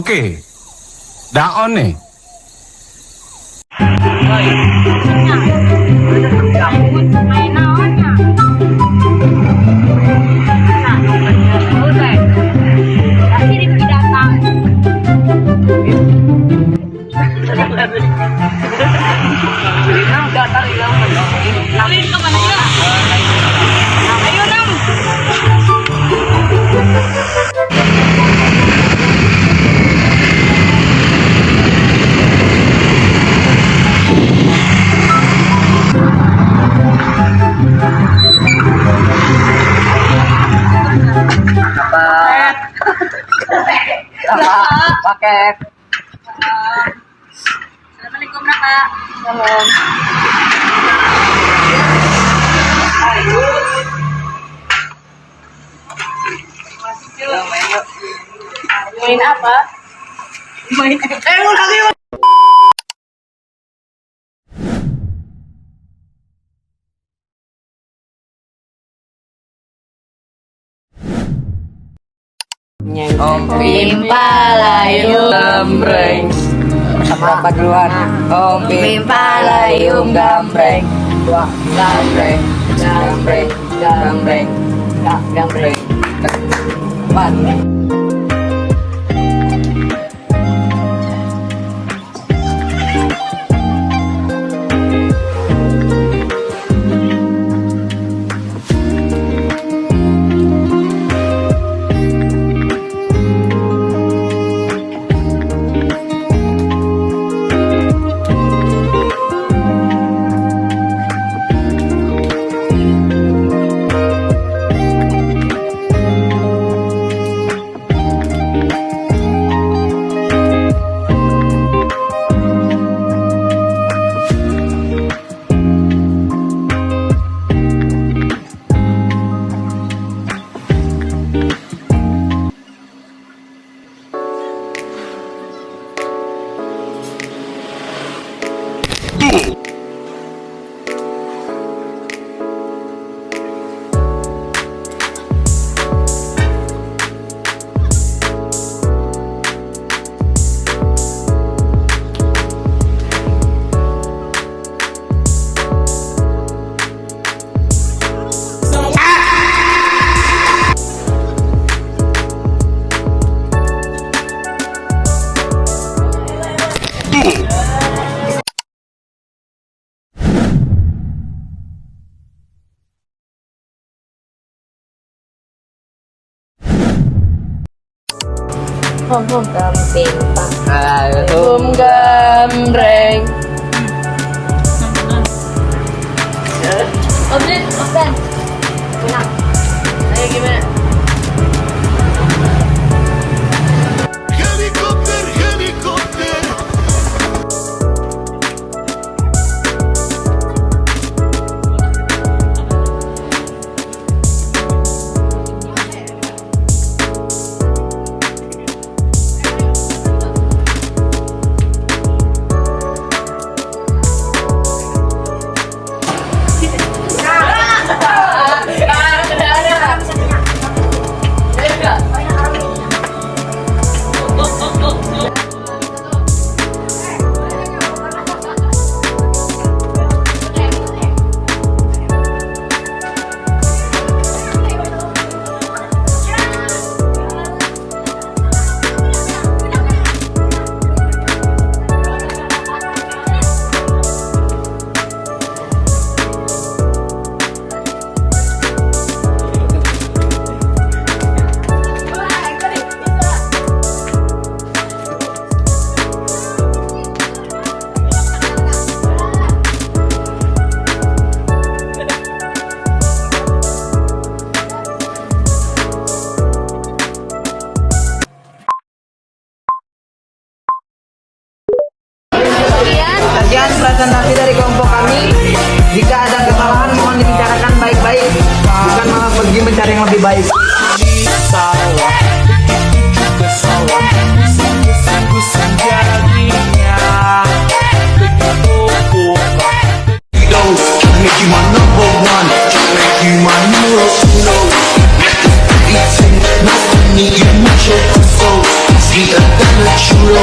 Oke. Daon nih. Main naonnya? Udah. Pasti Rifki datang. Ulin kemana ya? Ayo Nam. Paket. Assalamualaikum Raka. Salam. Main apa? Main. Lu lagi. Om Pim Palayum Gambreng. Berapa duluan? Om Pim Palayum Gambreng. Dua gambreng, gambreng, gambreng, gambreng. Empat. Hom hom. Gamping pak. Palayum Gambreng. Oblet, oblet. Menang. Ayo gimana? Helikopter, helikopter. Sekian presentasi dari kelompok kami. Jika ada kesalahan mohon dibicarakan baik-baik, bukan malah pergi mencari yang lebih baik. Salah, juga salah. Pusing-pusing jadinya. Begitu pula. Make you my number one, make you my numero uno. True.